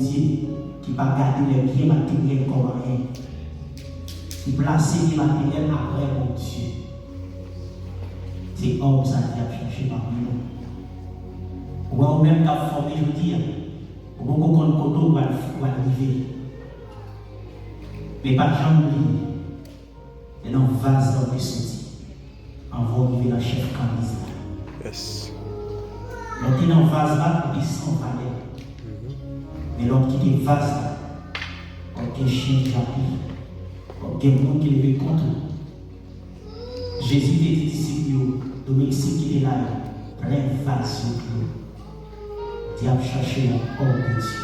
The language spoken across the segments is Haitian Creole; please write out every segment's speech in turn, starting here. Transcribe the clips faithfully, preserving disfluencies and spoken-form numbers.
Bondye ki pa gade lè byen materyèl kòm anyen, ki plase byen materyèl apre Bondye. Se òm sa ki ap chache pami nou. Ou wè, ou menm k ap fòme jodi a, ou poko konn kote w pral, pral rive. Men pa janm bliye, se nan vaz la w te soti anvan w rive nan chèf kan miz la. Yes. Lè w te nan vaz la, ou te san valè. Men lè w kite vaz la, w ap gen chen k jape, w ap gen moun ki leve kont ou. Jezi te di disip yo, domestik ki te la yo, plen vaz yo dlo. Dyab chache yon òm de Dye.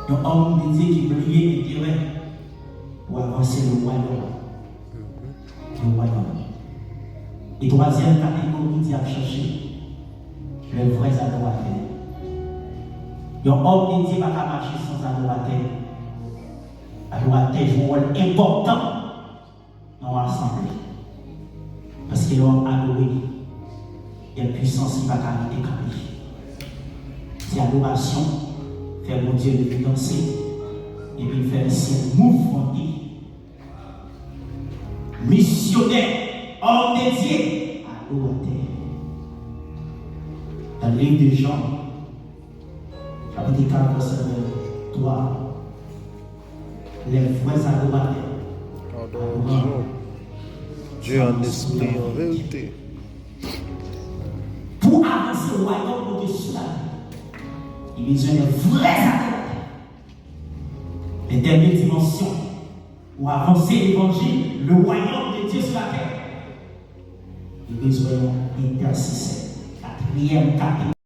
Yon òm de Dye ki bliye enterè pou avanse le wayòm. Le wayòm. E twazyèm kategori dyab chache, le vrè adoratè. Yon òm de Dye pa ka mache san adoratè. Adoratè jwe yon wòl enpòtan nan yon asanble. Paske lè w ap adore, gen pwisans ki pa ka rete kanpe. Se adorasyon fè Bondye leve danse, epi l fè lesyèl mouvmante. Misyonè, òm de Dye, adoratè. Nan liv de Jan, chapit kat, vèsè vennntwa, les vrais adorateurs adoreront Dieu en esprit, en vérité. Pou avanse wayòm Bondye sou latè, li bezwen de vrè adoratè. Les dernières dimensions, pou avanse levanjil, le wayòm de Dye sou latè, li bezwen yon entèsesè. Katriyèm kategori.